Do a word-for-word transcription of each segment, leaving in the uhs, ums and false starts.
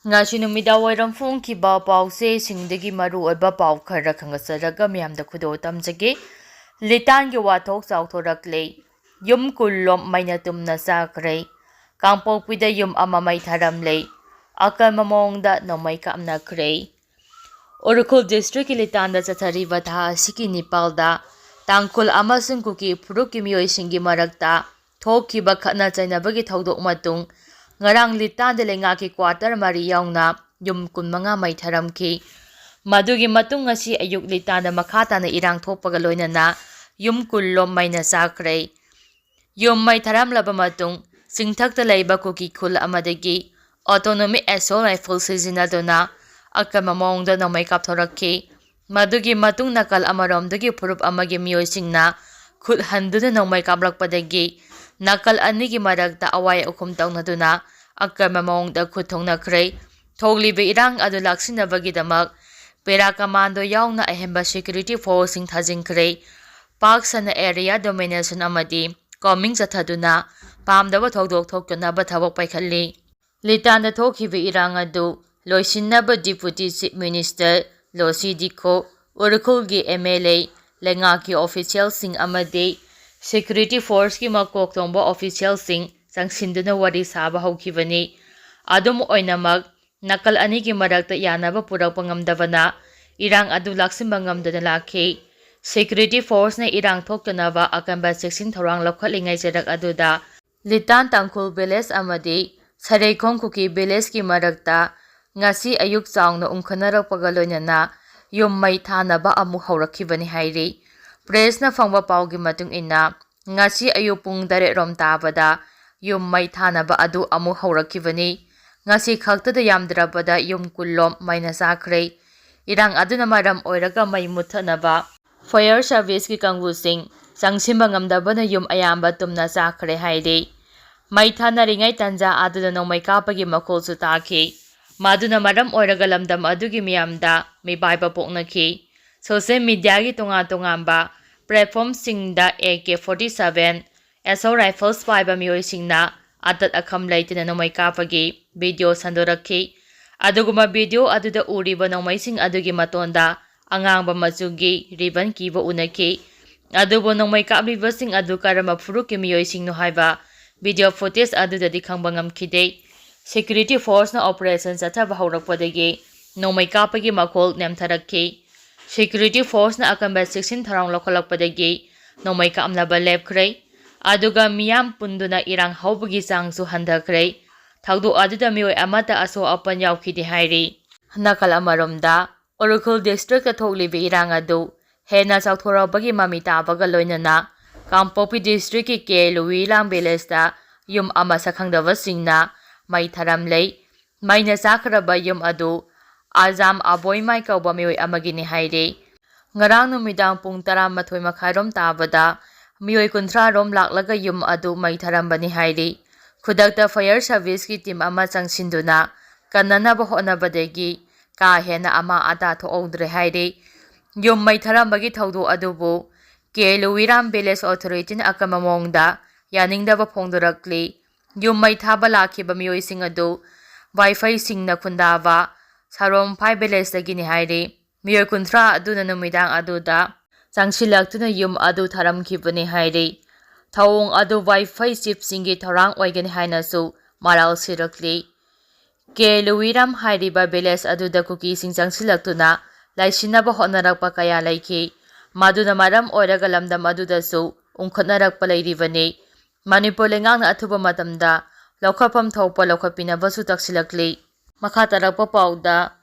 ꯉꯁꯤ ꯅꯨꯃꯤꯗꯥꯡ ꯋꯥꯏꯔꯝ ꯐꯣꯡꯈꯤꯕ ꯄꯥꯎꯆꯦꯁꯤꯡꯗꯒꯤ ꯃꯔꯨꯑꯣꯏꯕ ꯄꯥꯎ ꯈꯔ ꯈꯪꯒꯠꯆꯔꯒ ꯃꯌꯥꯝꯗ ꯈꯨꯗꯣꯜ ꯇꯝꯖꯒꯦ꯫ ꯂꯤꯇꯥꯟꯒꯤ ꯋꯥꯊꯣꯛ ꯆꯥꯎꯊꯣꯔꯛꯂꯦ꯫ ꯌꯨꯝ ꯀꯨꯟ ꯂꯣꯝ ꯃꯩꯅ ꯇꯨꯝꯅ ꯆꯥꯈ꯭ꯔꯦ꯫ ꯀꯥꯡꯄꯣꯛꯄꯤꯗ ꯌꯨꯝ ꯑꯃ ꯃꯩ ꯊꯥꯔꯝꯂꯦ꯫ ꯑꯀꯟꯕ ꯃꯑꯣꯡꯗ ꯅꯣꯡꯃꯩ ꯀꯥꯞꯅꯈ꯭ꯔꯦ꯫ ꯎꯔꯈꯨꯜ ꯗꯤꯁꯇ꯭ꯔꯤꯛꯀꯤ ꯂꯤꯇꯥꯟꯗ ꯆꯠꯊꯔꯤꯕ ꯊꯥ ꯑꯁꯤꯒꯤ ꯅꯤꯄꯥꯜꯗ ꯇꯥꯡꯈꯨꯜ ꯑꯃꯁꯨꯡ ꯀꯨꯀꯤ ꯐꯨꯔꯨꯞꯀꯤ ꯃꯤꯑꯣꯏꯁꯤꯡꯒꯤ ꯃꯔꯛꯇ ꯊꯣꯛꯈꯤꯕ ꯈꯠꯅ ꯆꯩꯅꯕꯒꯤ ꯊꯧꯗꯣꯛ ꯃꯇꯨꯡ ꯉꯔꯥꯡ ꯂꯤꯇꯥꯟꯗ ꯂꯩꯉꯥꯛꯀꯤ ꯀ꯭ꯋꯥꯇꯔ ꯃꯔꯤ ꯌꯥꯎꯅ ꯌꯨꯝ ꯀꯨꯟꯃꯉꯥ ꯃꯩ ꯊꯥꯔꯝꯈꯤ꯫ ꯃꯗꯨꯒꯤ ꯃꯇꯨꯡ ꯉꯁꯤ ꯑꯌꯨꯛ ꯂꯤꯇꯥꯟꯗ ꯃꯈꯥ ꯇꯥꯅ ꯏꯔꯥꯡ ꯊꯣꯛꯄꯒ ꯂꯣꯏꯅꯅ ꯌꯨꯝ ꯀꯨꯟ ꯂꯣꯝ ꯃꯩꯅ ꯆꯥꯈ꯭ꯔꯦ꯫ ꯌꯨꯝ ꯃꯩ ꯊꯥꯔꯝꯂꯕ ꯃꯇꯨꯡ ꯆꯤꯡꯊꯛꯇ ꯂꯩꯕ ꯀꯨꯀꯤ ꯈꯨꯜ ꯑꯃꯗꯒꯤ automatic assault rifle ꯁꯤꯖꯤꯟꯅꯗꯨꯅ ꯑꯀꯟꯕ ꯃꯑꯣꯡꯗ ꯅꯣꯡꯃꯩ ꯀꯥꯞꯊꯣꯔꯛꯈꯤ꯫ ꯃꯗꯨꯒꯤ ꯃꯇꯨꯡ ꯅꯥꯀꯜ ꯑꯃꯔꯣꯝꯗꯒꯤ ꯐꯨꯔꯨꯞ ꯑꯃꯒꯤ ꯃꯤꯑꯣꯏꯁꯤꯡꯅ ꯈꯨꯠ ꯍꯟꯗꯨꯅ ꯅꯣꯡꯃꯩ ꯀꯥꯞꯂꯛꯄꯗꯒꯤ ꯅꯥꯀꯜ ꯑꯅꯤꯒꯤ ꯃꯔꯛꯇ ꯑꯋꯥꯏ ꯑꯈꯨꯝ ꯇꯧꯅꯗꯨꯅ ꯑꯀꯟꯕ ꯃꯑꯣꯡꯗ ꯈꯨꯠ ꯊꯣꯛꯅꯈ꯭ꯔꯦ꯫ ꯊꯣꯛꯂꯤꯕ ꯏꯔꯥꯡ ꯑꯗꯨ ꯂꯥꯛꯁꯤꯟꯅꯕꯒꯤꯗꯃꯛ ꯄꯦꯔꯥ ꯀꯃꯥꯟꯗꯣ ꯌꯥꯎꯅ ꯑꯍꯦꯟꯕ security force ꯁꯤꯡ ꯊꯥꯖꯤꯟꯈ꯭ꯔꯦ꯫ ꯄꯥꯛ ꯁꯟꯅ area domination ꯑꯃꯗꯤ combing ꯆꯠꯊꯗꯨꯅ ꯄꯥꯝꯗꯕ ꯊꯧꯗꯣꯛ ꯊꯣꯛꯇꯅꯕ ꯊꯕꯛ ꯄꯥꯏꯈꯠꯂꯤ꯫ ꯂꯤꯇꯥꯟꯗ ꯊꯣꯛꯈꯤꯕ ꯏꯔꯥꯡ ꯑꯗꯨ ꯂꯣꯏꯁꯤꯟꯅꯕ Deputy Chief Minister ꯂꯣꯁꯤ ꯗꯤꯈꯣ, ꯎꯔꯈꯨꯜꯒꯤ MLA, ꯂꯩꯉꯥꯛꯀꯤ official ꯁꯤꯡ ꯑꯃꯗꯤ security force ꯀꯤ ꯃꯀꯣꯛ ꯊꯣꯡꯕ official ꯁꯤꯡ ꯆꯪꯁꯤꯟꯗꯨꯅ ꯋꯥꯔꯤ ꯁꯥꯕ ꯍꯧꯈꯤꯕꯅꯤ꯫ ꯑꯗꯨꯝ ꯑꯣꯏꯅꯃꯛ, ꯅꯥꯀꯜ ꯑꯅꯤꯒꯤ ꯃꯔꯛꯇ ꯌꯥꯅꯕ ꯄꯨꯔꯛꯄ ꯉꯝꯗꯕꯅ ꯏꯔꯥꯡ ꯑꯗꯨ ꯂꯥꯛꯁꯤꯟꯕ ꯉꯝꯗꯅ ꯂꯥꯛꯈꯤ꯫ Security force ꯅ ꯏꯔꯥꯡ ꯊꯣꯛꯇꯅꯕ ꯑꯀꯟꯕ ꯆꯦꯛꯁꯤꯟ ꯊꯧꯔꯥꯡ ꯂꯧꯈꯠꯂꯤꯉꯩ ꯆꯩꯔꯛ ꯑꯗꯨꯗ ꯂꯤꯇꯥꯟ ꯇꯥꯡꯈꯨꯜ village ꯑꯃꯗꯤ ꯁꯔꯩꯈꯣꯡ ꯀꯨꯀꯤ village ꯀꯤ ꯃꯔꯛꯇ ꯉꯁꯤ ꯑꯌꯨꯛ ꯆꯥꯎꯅ ꯎꯪꯈꯠꯅꯔꯛꯄꯒ ꯂꯣꯏꯅꯅ ꯌꯨꯝ ꯃꯩ ꯊꯥꯅꯕ ꯑꯃꯨꯛ ꯍꯧꯔꯛꯈꯤꯕꯅꯤ ꯍꯥꯏꯔꯤ꯫ Press ꯅ ꯐꯪꯕ ꯄꯥꯎꯒꯤ ꯃꯇꯨꯡ ꯏꯟꯅ, ꯉꯁꯤ ꯑꯌꯨꯛ ꯄꯨꯡ ꯇꯔꯦꯠ ꯔꯣꯝ ꯇꯥꯕꯗ ꯌꯨꯝ ꯃꯩ ꯊꯥꯅꯕ ꯑꯗꯨ ꯑꯃꯨꯛ ꯍꯧꯔꯛꯈꯤꯕꯅꯤ꯫ ꯉꯁꯤ ꯈꯛꯇꯗ ꯌꯥꯝꯗ꯭ꯔꯕꯗ ꯌꯨꯝ ꯀꯨꯟ ꯂꯣꯝ ꯃꯩꯅ ꯆꯥꯈ꯭ꯔꯦ꯫ ꯏꯔꯥꯡ ꯑꯗꯨꯅ ꯃꯔꯝ ꯑꯣꯏꯔꯒ ꯃꯩ ꯃꯨꯠꯊꯠꯅꯕ fire service ꯀꯤ ꯀꯥꯡꯕꯨꯁꯤꯡ ꯆꯪꯁꯤꯟꯕ ꯉꯝꯗꯕꯅ ꯌꯨꯝ ꯑꯌꯥꯝꯕ ꯇꯨꯝꯅ ꯆꯥꯈ꯭ꯔꯦ ꯍꯥꯏꯔꯤ꯫ ꯃꯩ ꯊꯥꯅꯔꯤꯉꯩ ꯇꯥꯟꯖꯥ ꯑꯗꯨꯗ ꯅꯣꯡꯃꯩ ꯀꯥꯞꯄꯒꯤ ꯃꯈꯣꯜꯁꯨ ꯇꯥꯈꯤ꯫ ꯃꯗꯨꯅ ꯃꯔꯝ ꯑꯣꯏꯔꯒ ꯂꯝꯗꯝ ꯑꯗꯨꯒꯤ ꯃꯤꯌꯥꯝꯗ ꯃꯤꯄꯥꯏꯕ ꯄꯣꯛꯅꯈꯤ꯫ Social media ꯒꯤ ꯇꯣꯉꯥꯟ ꯇꯣꯉꯥꯟꯕ platform ꯁꯤꯡꯗ AK forty seven, assault rifles ꯄꯥꯏꯕ ꯃꯤꯑꯣꯏꯁꯤꯡꯅ ꯑꯇꯠ ꯑꯈꯝ ꯂꯩꯇꯅ ꯅꯣꯡꯃꯩ ꯀꯥꯞꯄꯒꯤ video ꯁꯟꯗꯣꯔꯛꯈꯤ꯫ ꯑꯗꯨꯒꯨꯝꯕ ꯚꯤꯗꯤꯑꯣ ꯑꯗꯨꯗ ꯎꯔꯤꯕ ꯅꯣꯡꯃꯩꯁꯤꯡ ꯑꯗꯨꯒꯤ ꯃꯇꯣꯟꯗ ꯑꯉꯥꯡꯕ ꯃꯆꯨꯒꯤ ꯔꯤꯕꯟ ꯀꯤꯕ ꯎꯅꯈꯤ꯫ ꯑꯗꯨꯕꯨ ꯅꯣꯡꯃꯩ ꯀꯥꯞꯂꯤꯕꯁꯤꯡ ꯑꯗꯨ ꯀꯔꯝꯕ ꯐꯨꯔꯨꯞꯀꯤ ꯃꯤꯑꯣꯏꯁꯤꯡꯅꯣ ꯍꯥꯏꯕ ꯚꯤꯗꯤꯑꯣ ꯐꯨꯇꯦꯖ ꯑꯗꯨꯗꯗꯤ ꯈꯪꯕ ꯉꯝꯈꯤꯗꯦ꯫ ꯁꯦꯀ꯭ꯌꯨꯔꯤꯇꯤ ꯐꯣꯔꯁꯅ ꯑꯣꯄꯔꯦꯁꯟ ꯆꯠꯊꯕ ꯍꯧꯔꯛꯄꯗꯒꯤ ꯅꯣꯡꯃꯩ ꯀꯥꯞꯄꯒꯤ ꯃꯈꯣꯜ ꯅꯦꯝꯊꯔꯛꯈꯤ꯫ ꯁꯦꯀ꯭ꯌꯨꯔꯤꯇꯤ ꯐꯣꯔꯁꯅ ꯑꯀꯟꯕ ꯆꯦꯛꯁꯤꯟ ꯊꯧꯔꯥꯡ ꯂꯧꯈꯠꯂꯛꯄꯗꯒꯤ ꯅꯣꯡꯃꯩ ꯀꯥꯞꯅꯕ ꯂꯦꯞꯈ꯭ꯔꯦ꯫ ꯑꯗꯨꯒ ꯃꯤꯌꯥꯝ ꯄꯨꯟꯗꯨꯅ ꯏꯔꯥꯡ ꯍꯧꯕꯒꯤ ꯆꯥꯡꯁꯨ ꯍꯟꯊꯈ꯭ꯔꯦ꯫ ꯊꯧꯗꯣꯛ ꯑꯗꯨꯗ ꯃꯤꯑꯣꯏ ꯑꯃꯠꯇ ꯑꯁꯣꯛ ꯑꯄꯟ ꯌꯥꯎꯈꯤꯗꯦ ꯍꯥꯏꯔꯤ꯫ ꯅꯥꯀꯜ ꯑꯃꯔꯣꯝꯗ, ꯎꯔꯈꯨꯜ ꯗꯤꯁꯇ꯭ꯔꯤꯛꯇ ꯊꯣꯛꯂꯤꯕ ꯏꯔꯥꯡ ꯑꯗꯨ ꯍꯦꯟꯅ ꯆꯥꯎꯊꯣꯔꯛꯄꯒꯤ ꯃꯃꯤ ꯇꯥꯕꯒ ꯂꯣꯏꯅꯅ ꯀꯥꯡꯄꯣꯛꯄꯤ ꯗꯤꯁꯇ꯭ꯔꯤꯛꯀꯤ ꯀꯦ ꯂꯨꯋꯤꯔꯥꯝ ꯚꯤꯂꯦꯖꯇ ꯌꯨꯝ ꯑꯃ ꯁꯛꯈꯪꯗꯕꯁꯤꯡꯅ ꯃꯩ ꯊꯥꯔꯝꯂꯦ꯫ ꯃꯩꯅ ꯆꯥꯛꯈ꯭ꯔꯕ ꯌꯨꯝ ꯑꯗꯨ ꯑꯖꯥꯝ ꯑꯕꯣꯏꯃꯥꯏ ꯀꯧꯕ ꯃꯤꯑꯣꯏ ꯑꯃꯒꯤꯅꯤ ꯍꯥꯏꯔꯤ꯫ ꯉꯔꯥꯡ ꯅꯨꯃꯤꯗꯥꯡ ꯄꯨꯡ ꯇꯔꯥꯃꯥꯊꯣꯏ ꯃꯈꯥꯏꯔꯣꯝ ꯇꯥꯕꯗ ꯃꯤꯑꯣꯏ ꯀꯨꯟꯊ꯭ꯔꯥ ꯔꯣꯝ ꯂꯥꯛꯂꯒ ꯌꯨꯝ ꯑꯗꯨ ꯃꯩ ꯊꯥꯔꯝꯕꯅꯤ ꯍꯥꯏꯔꯤ꯫ ꯈꯨꯗꯛꯇ ꯐꯥꯌꯔ ꯁꯔꯚꯤꯁꯀꯤ ꯇꯤꯝ ꯑꯃ ꯆꯪꯁꯤꯟꯗꯨꯅ ꯀꯟꯅꯅꯕ ꯍꯣꯠꯅꯕꯗꯒꯤ ꯀꯥ ꯍꯦꯟꯅ ꯑꯃꯥ ꯑꯇꯥ ꯊꯣꯛꯍꯧꯗ꯭ꯔꯦ ꯍꯥꯏꯔꯤ꯫ ꯌꯨꯝ ꯃꯩ ꯊꯥꯔꯝꯕꯒꯤ ꯊꯧꯗꯣꯛ ꯑꯗꯨꯕꯨ ꯀꯦ ꯂꯨꯋꯤꯔꯥꯝ ꯚꯤꯂꯦꯖ ꯑꯣꯊꯣꯔꯤꯇꯤꯅ ꯑꯀꯟꯕ ꯃꯑꯣꯡꯗ ꯌꯥꯅꯤꯡꯗꯕ ꯐꯣꯡꯗꯣꯔꯛꯂꯤ꯫ ꯌꯨꯝ ꯃꯩ ꯊꯥꯕ ꯂꯥꯛꯈꯤꯕ ꯃꯤꯑꯣꯏꯁꯤꯡ ꯑꯗꯨ ꯋꯥꯏꯐꯩꯁꯤꯡꯅ ꯈꯨꯟꯗꯥꯕ ꯁꯥꯔꯣꯝꯐꯥꯏ ꯚꯤꯂꯦꯖꯇꯒꯤꯅꯤ ꯍꯥꯏꯔꯤ꯫ ꯃꯤꯑꯣꯏ ꯀꯨꯟꯊ꯭ꯔꯥ ꯑꯗꯨꯅ ꯅꯨꯃꯤꯗꯥꯡ ꯑꯗꯨꯗ ꯆꯪꯁꯤꯜꯂꯛꯇꯨꯅ ꯌꯨꯝ ꯑꯗꯨ ꯊꯥꯔꯝꯈꯤꯕꯅꯤ ꯍꯥꯏꯔꯤ꯫ ꯊꯧꯑꯣꯡ ꯑꯗꯨ ꯋꯥꯏꯐꯩ ꯆꯤꯞꯁꯤꯡꯒꯤ ꯊꯧꯔꯥꯡ ꯑꯣꯏꯒꯅꯤ ꯍꯥꯏꯅꯁꯨ ꯃꯔꯥꯜ ꯁꯤꯔꯛꯂꯤ꯫ ꯀꯦ ꯂꯨꯋꯤꯔꯥꯝ ꯍꯥꯏꯔꯤꯕ ꯚꯤꯂꯦꯖ ꯑꯗꯨꯗ ꯀꯨꯀꯤꯁꯤꯡ ꯆꯪꯁꯤꯜꯂꯛꯇꯨꯅ ꯂꯩꯁꯤꯟꯅꯕ ꯍꯣꯠꯅꯔꯛꯄ ꯀꯌꯥ ꯂꯩꯈꯤ꯫ ꯃꯗꯨꯅ ꯃꯔꯝ ꯑꯣꯏꯔꯒ ꯂꯝꯗꯝ ꯑꯗꯨꯗꯁꯨ ꯎꯪꯈꯠꯅꯔꯛꯄ ꯂꯩꯔꯤꯕꯅꯤ꯫ ꯃꯅꯤꯄꯨꯔ ꯂꯩꯉꯥꯛꯅ ꯑꯊꯨꯕ ꯃꯇꯝꯗ ꯂꯧꯈꯠꯐꯝ ꯊꯣꯛꯄ ꯂꯧꯈꯠꯄꯤꯅꯕꯁꯨ ꯇꯛꯁꯤꯜꯂꯛꯂꯤ꯫ ꯃꯈꯥ ꯇꯥꯔꯛꯄ ꯄꯥꯎꯗ,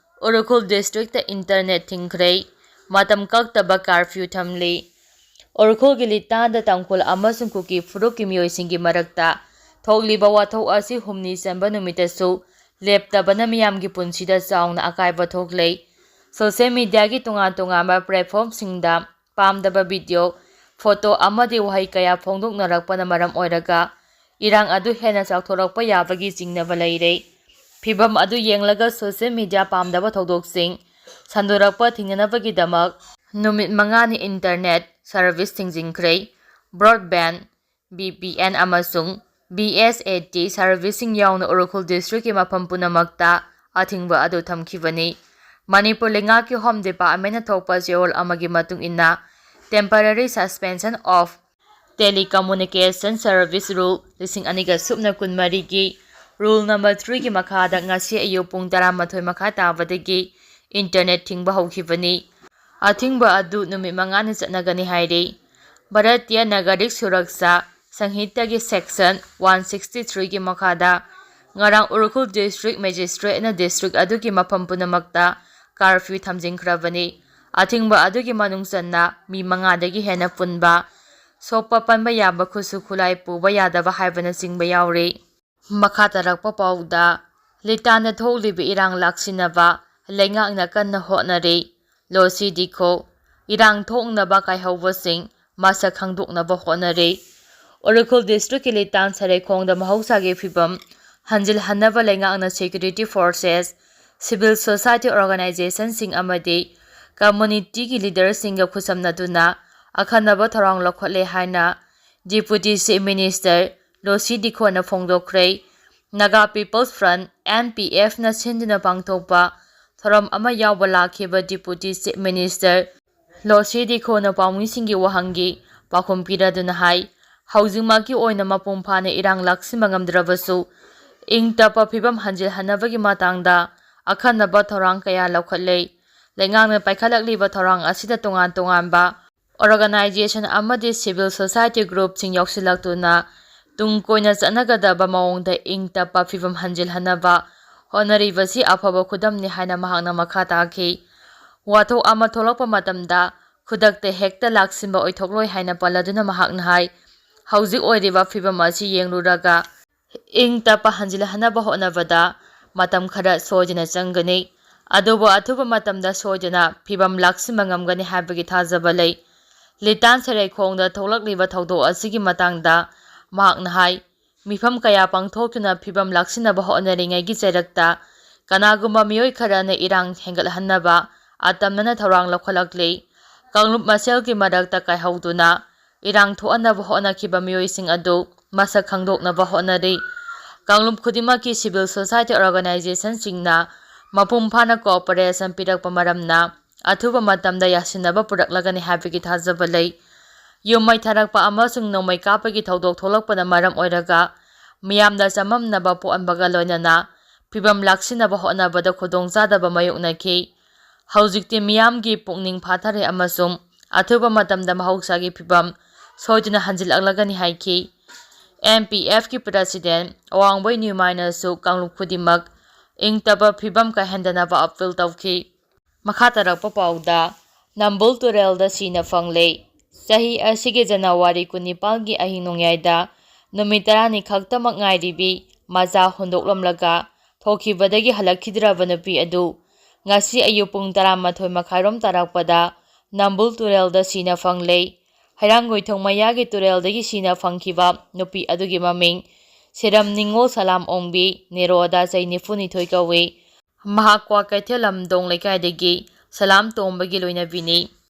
ꯎꯔꯈꯨꯜ ꯗꯤꯁꯇ꯭ꯔꯤꯛꯇ ꯏꯟꯇꯔꯅꯦꯠ ꯊꯤꯡꯈ꯭ꯔꯦ꯫ ꯃꯇꯝ ꯀꯛꯇꯕ ꯀꯥꯔꯐ꯭ꯌꯨ ꯊꯝꯂꯤ꯫ ꯎꯔꯈꯨꯜꯒꯤ ꯂꯤꯇꯥꯟꯗ ꯇꯥꯡꯈꯨꯜ ꯑꯃꯁꯨꯡ ꯀꯨꯀꯤ ꯐꯨꯔꯨꯞꯀꯤ ꯃꯤꯑꯣꯏꯁꯤꯡꯒꯤ ꯃꯔꯛꯇ ꯊꯣꯛꯂꯤꯕ ꯋꯥꯊꯣꯛ ꯑꯁꯤ ꯍꯨꯝꯅꯤ ꯆꯟꯕ ꯅꯨꯃꯤꯠꯇꯁꯨ ꯂꯦꯞꯇꯕꯅ ꯃꯤꯌꯥꯝꯒꯤ ꯄꯨꯟꯁꯤꯗ ꯆꯥꯎꯅ ꯑꯀꯥꯏꯕ ꯊꯣꯛꯂꯦ꯫ ꯁꯣꯁꯤꯌꯦꯜ ꯃꯤꯗꯤꯌꯥꯒꯤ ꯇꯣꯉꯥꯟ ꯇꯣꯉꯥꯟꯕ ꯄ꯭ꯂꯦꯠꯐꯣꯝꯁꯤꯡꯗ ꯄꯥꯝꯗꯕ ꯚꯤꯗꯤꯑꯣ, ꯐꯣꯇꯣ ꯑꯃꯗꯤ ꯋꯥꯍꯩ ꯀꯌꯥ ꯐꯣꯡꯗꯣꯛꯅꯔꯛꯄꯅ ꯃꯔꯝ ꯑꯣꯏꯔꯒ ꯏꯔꯥꯡ ꯑꯗꯨ ꯍꯦꯟꯅ ꯆꯥꯎꯊꯣꯔꯛꯄ ꯌꯥꯕꯒꯤ ꯆꯤꯡꯅꯕ ꯂꯩꯔꯦ꯫ ꯐꯤꯚꯝ ꯑꯗꯨ ꯌꯦꯡꯂꯒ ꯁꯣꯁꯤꯌꯦꯜ ꯃꯤꯗꯤꯌꯥ ꯄꯥꯝꯗꯕ ꯊꯧꯗꯣꯛꯁꯤꯡ ꯁꯟꯗꯣꯔꯛꯄ ꯊꯤꯡꯅꯅꯕꯒꯤꯗꯃꯛ ꯅꯨꯃꯤꯠ ꯃꯉꯥꯅꯤ ꯏꯟꯇꯔꯅꯦꯠ ꯁꯔꯚꯤꯁ ꯊꯤꯡꯖꯤꯟꯈ꯭ꯔꯦ꯫ ꯕ꯭ꯔꯣꯗꯕꯦꯟ, ꯚꯤ ꯄꯤ ꯑꯦꯟ ꯑꯃꯁꯨꯡ ꯚꯤ ꯑꯦꯁ ꯑꯦ ꯇꯤ ꯁꯔꯚꯤꯁꯁꯤꯡ ꯌꯥꯎꯅ ꯎꯔꯈꯨꯜ ꯗꯤꯁꯇ꯭ꯔꯤꯛꯀꯤ ꯃꯐꯝ ꯄꯨꯝꯅꯃꯛꯇ ꯑꯊꯤꯡꯕ ꯑꯗꯨ ꯊꯝꯈꯤꯕꯅꯤ꯫ ꯃꯅꯤꯄꯨꯔ ꯂꯩꯉꯥꯛꯀꯤ Home Department ꯊꯣꯛꯄ ꯆꯦꯔꯣꯜ ꯑꯃꯒꯤ ꯃꯇꯨꯡ ꯏꯟꯅ, Temporary Suspension of Telecommunication Service Rule ꯂꯤꯁꯤꯡ ꯑꯅꯤꯒ ꯁꯨꯞꯅ ꯀꯨꯟꯃꯔꯤꯒꯤ Rule number three ꯒꯤ ꯃꯈꯥꯗ ꯉꯁꯤ ꯑꯌꯨꯛ ꯄꯨꯡ ꯇꯔꯥꯃꯥꯊꯣꯏ ꯃꯈꯥꯏ ꯇꯥꯕꯗꯒꯤ internet ꯊꯤꯡꯕ ꯍꯧꯈꯤꯕꯅꯤ꯫ ꯑꯊꯤꯡꯕ ꯑꯗꯨ ꯅꯨꯃꯤꯠ ꯃꯉꯥꯅꯤ ꯆꯠꯅꯒꯅꯤ ꯍꯥꯏꯔꯤ꯫ Bharatiya ꯅꯥꯒꯔꯤꯛ Suraksha ꯁꯪꯍꯤꯇꯥꯒꯤ Section one sixty three ꯒꯤ ꯃꯈꯥꯗ ꯉꯔꯥꯡ ꯎꯈ꯭ꯔꯨꯜ District Magistrate ꯅ district ꯑꯗꯨꯒꯤ ꯃꯐꯝ ꯄꯨꯝꯅꯃꯛꯇ curfew ꯊꯝꯖꯤꯟꯈ꯭ꯔꯕꯅꯤ꯫ ꯑꯊꯤꯡꯕ ꯑꯗꯨꯒꯤ ꯃꯅꯨꯡ ꯆꯟꯅ ꯃꯤ ꯃꯉꯥꯗꯒꯤ ꯍꯦꯟꯅ ꯄꯨꯟꯕ, ꯁꯣꯛꯄ ꯄꯟꯕ ꯌꯥꯕ ꯈꯨꯠꯁꯨ ꯈꯨꯠꯂꯥꯏ ꯄꯨꯕ ꯌꯥꯗꯕ ꯍꯥꯏꯕꯅꯆꯤꯡꯕ ꯌꯥꯎꯔꯤ꯫ ꯃꯈꯥ ꯇꯥꯔꯛꯄ ꯄꯥꯎꯗ, ꯂꯤꯇꯥꯟꯗ ꯊꯣꯛꯂꯤꯕ ꯏꯔꯥꯡ ꯂꯥꯛꯁꯤꯟꯅꯕ ꯂꯩꯉꯥꯛꯅ ꯀꯟꯅ ꯍꯣꯠꯅꯔꯤ꯫ ꯂꯣꯁꯤ ꯗꯤꯈꯣ, ꯏꯔꯥꯡ ꯊꯣꯛꯅꯕ ꯀꯥꯏꯍꯧꯕꯁꯤꯡ ꯃꯁꯛ ꯈꯪꯗꯣꯛꯅꯕ ꯍꯣꯠꯅꯔꯤ꯫ ꯎꯈ꯭ꯔꯨꯜ District ꯀꯤ ꯂꯤꯇꯥꯟ ꯁꯔꯩꯈꯣꯡꯗ ꯃꯍꯧꯁꯥꯒꯤ ꯐꯤꯕꯝ ꯍꯟꯖꯤꯜꯍꯟꯅꯕ ꯂꯩꯉꯥꯛꯅ security forces, civil society organization ꯁꯤꯡ ꯑꯃꯗꯤ community ꯒꯤ leader ꯁꯤꯡꯒ ꯈꯨꯠꯁꯝꯅꯗꯨꯅ ꯑꯈꯟꯅꯕ ꯊꯧꯔꯥꯡ ꯂꯧꯈꯠꯂꯦ ꯍꯥꯏꯅ Deputy Chief Minister ꯂꯣꯁꯤ ꯗꯤꯈꯣꯅ ꯐꯣꯡꯗꯣꯛꯈ꯭ꯔꯦ꯫ Naga People's Front, N P F ꯅ ꯁꯤꯟꯗꯨꯅ ꯄꯥꯡꯊꯣꯛꯄ ꯊꯧꯔꯝ ꯑꯃ ꯌꯥꯎꯕ ꯂꯥꯛꯈꯤꯕ Deputy Chief Minister ꯂꯣꯁꯤ ꯗꯤꯈꯣꯅ ꯄꯥꯎꯃꯤꯁꯤꯡꯒꯤ ꯋꯥꯍꯪꯒꯤ ꯄꯥꯎꯈꯨꯝ ꯄꯤꯔꯗꯨꯅ ꯍꯥꯏ, ꯍꯧꯖꯤꯛꯃꯛꯀꯤ ꯑꯣꯏꯅ ꯃꯄꯨꯡ ꯐꯥꯅ ꯏꯔꯥꯡ ꯂꯥꯛꯁꯤꯟꯕ ꯉꯝꯗ꯭ꯔꯕꯁꯨ, ꯏꯪ ꯇꯞꯄ ꯐꯤꯕꯝ ꯍꯟꯖꯤꯜꯍꯟꯅꯕꯒꯤ ꯃꯇꯥꯡꯗ ꯑꯈꯟꯅꯕ ꯊꯧꯔꯥꯡ ꯀꯌꯥ ꯂꯧꯈꯠꯂꯦ꯫ ꯂꯩꯉꯥꯛꯅ ꯄꯥꯏꯈꯠꯂꯛꯂꯤꯕ ꯊꯧꯔꯥꯡ ꯑꯁꯤꯗ ꯇꯣꯉꯥꯟ ꯇꯣꯉꯥꯟꯕ organization ꯑꯃꯗꯤ civil society group ꯁꯤꯡ ꯌꯥꯎꯁꯤꯜꯂꯛꯇꯨꯅ ꯇꯨꯡ ꯀꯣꯏꯅ ꯆꯠꯅꯒꯗꯕ ꯃꯑꯣꯡꯗ ꯏꯪ ꯇꯞꯄ ꯐꯤꯕꯝ ꯍꯟꯖꯤꯜꯍꯟꯅꯕ ꯍꯣꯠꯅꯔꯤꯕꯁꯤ ꯑꯐꯕ ꯈꯨꯗꯝꯅꯤ ꯍꯥꯏꯅ ꯃꯍꯥꯛꯅ ꯃꯈꯥ ꯇꯥꯈꯤ꯫ ꯋꯥꯊꯣꯛ ꯑꯃ ꯊꯣꯛꯂꯛꯄ ꯃꯇꯝꯗ ꯈꯨꯗꯛꯇ ꯍꯦꯛꯇ ꯂꯥꯛꯁꯤꯟꯕ ꯑꯣꯏꯊꯣꯛꯂꯣꯏ ꯍꯥꯏꯅ ꯄꯜꯂꯗꯨꯅ ꯃꯍꯥꯛꯅ ꯍꯥꯏ, ꯍꯧꯖꯤꯛ ꯑꯣꯏꯔꯤꯕ ꯐꯤꯕꯝ ꯑꯁꯤ ꯌꯦꯡꯂꯨꯔꯒ ꯏꯪ ꯇꯞꯄ ꯍꯟꯖꯤꯜꯍꯟꯅꯕ ꯍꯣꯠꯅꯕꯗ ꯃꯇꯝ ꯈꯔ ꯁꯣꯏꯗꯅ ꯆꯪꯒꯅꯤ, ꯑꯗꯨꯕꯨ ꯑꯊꯨꯕ ꯃꯇꯝꯗ ꯁꯣꯏꯗꯅ ꯐꯤꯕꯝ ꯂꯥꯛꯁꯤꯟꯕ ꯉꯝꯒꯅꯤ ꯍꯥꯏꯕꯒꯤ ꯊꯥꯖꯕ ꯂꯩ꯫ ꯂꯤꯇꯥꯟ ꯁꯔꯩꯈꯣꯡꯗ ꯊꯣꯛꯂꯛꯂꯤꯕ ꯊꯧꯗꯣꯛ ꯑꯁꯤꯒꯤ ꯃꯇꯥꯡꯗ ꯃꯍꯥꯛꯅ ꯍꯥꯏ, ꯃꯤꯐꯝ ꯀꯌꯥ ꯄꯥꯡꯊꯣꯛꯇꯨꯅ ꯐꯤꯕꯝ ꯂꯥꯛꯁꯤꯟꯅꯕ ꯍꯣꯠꯅꯔꯤꯉꯩꯒꯤ ꯆꯩꯔꯛꯇ ꯀꯅꯥꯒꯨꯝꯕ ꯃꯤꯑꯣꯏ ꯈꯔꯅ ꯏꯔꯥꯡ ꯍꯦꯟꯒꯠꯍꯟꯅꯕ ꯑꯇꯝꯅꯅ ꯊꯧꯔꯥꯡ ꯂꯧꯈꯠꯂꯛꯂꯤ꯫ ꯀꯥꯡꯂꯨꯞ ꯃꯁꯦꯜꯒꯤ ꯃꯔꯛꯇ ꯀꯥꯏꯍꯧꯗꯨꯅ ꯏꯔꯥꯡ ꯊꯣꯛꯍꯟꯅꯕ ꯍꯣꯠꯅꯈꯤꯕ ꯃꯤꯑꯣꯏꯁꯤꯡ ꯑꯗꯨ ꯃꯁꯛ ꯈꯪꯗꯣꯛꯅꯕ ꯍꯣꯠꯅꯔꯤ꯫ ꯀꯥꯡꯂꯨꯞ ꯈꯨꯗꯤꯡꯃꯛꯀꯤ civil society organizationꯁꯤꯡꯅ ꯃꯄꯨꯡ ꯐꯥꯅ cooperation ꯄꯤꯔꯛꯄ ꯃꯔꯝꯅ ꯑꯊꯨꯕ ꯃꯇꯝꯗ ꯌꯥꯁꯤꯟꯅꯕ ꯄꯨꯔꯛꯂꯒꯅꯤ ꯍꯥꯏꯕꯒꯤ ꯊꯥꯖꯕ ꯂꯩ꯫ ꯌꯨꯝ ꯃꯩ ꯊꯥꯔꯛꯄ ꯑꯃꯁꯨꯡ ꯅꯣꯡꯃꯩ ꯀꯥꯞꯄꯒꯤ ꯊꯧꯗꯣꯛ ꯊꯣꯛꯂꯛꯄꯅ ꯃꯔꯝ ꯑꯣꯏꯔꯒ ꯃꯤꯌꯥꯝꯗ ꯆꯃꯝꯅꯕ ꯄꯣꯛꯍꯟꯕꯒ ꯂꯣꯏꯅꯅ ꯐꯤꯕꯝ ꯂꯥꯛꯁꯤꯟꯅꯕ ꯍꯣꯠꯅꯕꯗ ꯈꯨꯗꯣꯡꯆꯥꯗꯕ ꯃꯥꯌꯣꯛꯅꯈꯤ꯫ ꯍꯧꯖꯤꯛꯇꯤ ꯃꯤꯌꯥꯝꯒꯤ ꯄꯨꯛꯅꯤꯡ ꯐꯥꯊꯔꯦ ꯑꯃꯁꯨꯡ ꯑꯊꯨꯕ ꯃꯇꯝꯗ ꯃꯍꯧꯁꯥꯒꯤ ꯐꯤꯕꯝ ꯁꯣꯏꯗꯅ ꯍꯟꯖꯤꯜꯂꯛꯂꯒꯅꯤ ꯍꯥꯏꯈꯤ꯫ ꯑꯦꯝ ꯄꯤ ꯑꯦꯐꯀꯤ president ꯑꯋꯥꯡꯕꯣꯏ ꯅ꯭ꯌꯨꯃꯥꯏꯅꯁꯨ ꯀꯥꯡꯂꯨꯞ ꯈꯨꯗꯤꯡꯃꯛ ꯏꯪ ꯇꯞꯄ ꯐꯤꯕꯝ ꯀꯥꯏꯍꯟꯗꯅꯕ appeal ꯇꯧꯈꯤ꯫ ꯃꯈꯥ ꯇꯥꯔꯛꯄ ꯄꯥꯎꯗ, ꯅꯝꯕꯨꯜ ꯇꯨꯔꯦꯜꯗ ꯁꯤꯅ ꯐꯪꯂꯦ꯫ ꯆꯍꯤ ꯑꯁꯤꯒꯤ ꯖꯅꯋꯥꯔꯤ ꯀꯨꯟꯅꯤꯄꯥꯜꯒꯤ ꯑꯍꯤꯡ ꯅꯣꯡꯌꯥꯏꯗ ꯅꯨꯃꯤꯠ ꯇꯔꯥꯅꯤ ꯈꯛꯇꯃꯛ ꯉꯥꯏꯔꯤꯕꯤ ꯃꯆꯥ ꯍꯨꯟꯗꯣꯛꯂꯝꯂꯒ ꯊꯣꯛꯈꯤꯕꯗꯒꯤ ꯍꯜꯂꯛꯈꯤꯗ꯭ꯔꯕ ꯅꯨꯄꯤ ꯑꯗꯨ ꯉꯁꯤ ꯑꯌꯨꯛ ꯄꯨꯡ ꯇꯔꯥꯃꯥꯊꯣꯏ ꯃꯈꯥꯏꯔꯣꯝ ꯇꯥꯔꯛꯄꯗ ꯅꯝꯕꯨꯜ ꯇꯨꯔꯦꯜꯗ ꯁꯤꯅ ꯐꯪꯂꯦ꯫ ꯍꯩꯔꯥꯡꯒꯣꯏꯊꯣꯡ ꯃꯌꯥꯒꯤ ꯇꯨꯔꯦꯜꯗꯒꯤ ꯁꯤꯅ ꯐꯪꯈꯤꯕ ꯅꯨꯄꯤ ꯑꯗꯨꯒꯤ ꯃꯃꯤꯡ ꯁꯤꯔꯝ ꯅꯤꯉꯣꯜ ꯁꯂꯥꯝ ꯑꯣꯡꯕꯤ ꯅꯦꯔꯣꯗ, ꯆꯍꯤ ꯅꯤꯐꯨꯅꯤꯊꯣꯏ ꯀꯧꯏ꯫ ꯃꯍꯥꯛ ꯀ꯭ꯋꯥꯀꯩꯊꯦꯜ ꯂꯝꯗꯣꯡ ꯂꯩꯀꯥꯏꯗꯒꯤ ꯁꯂꯥꯝ ꯇꯣꯝꯕꯒꯤ ꯂꯣꯏꯅꯕꯤꯅꯤ꯫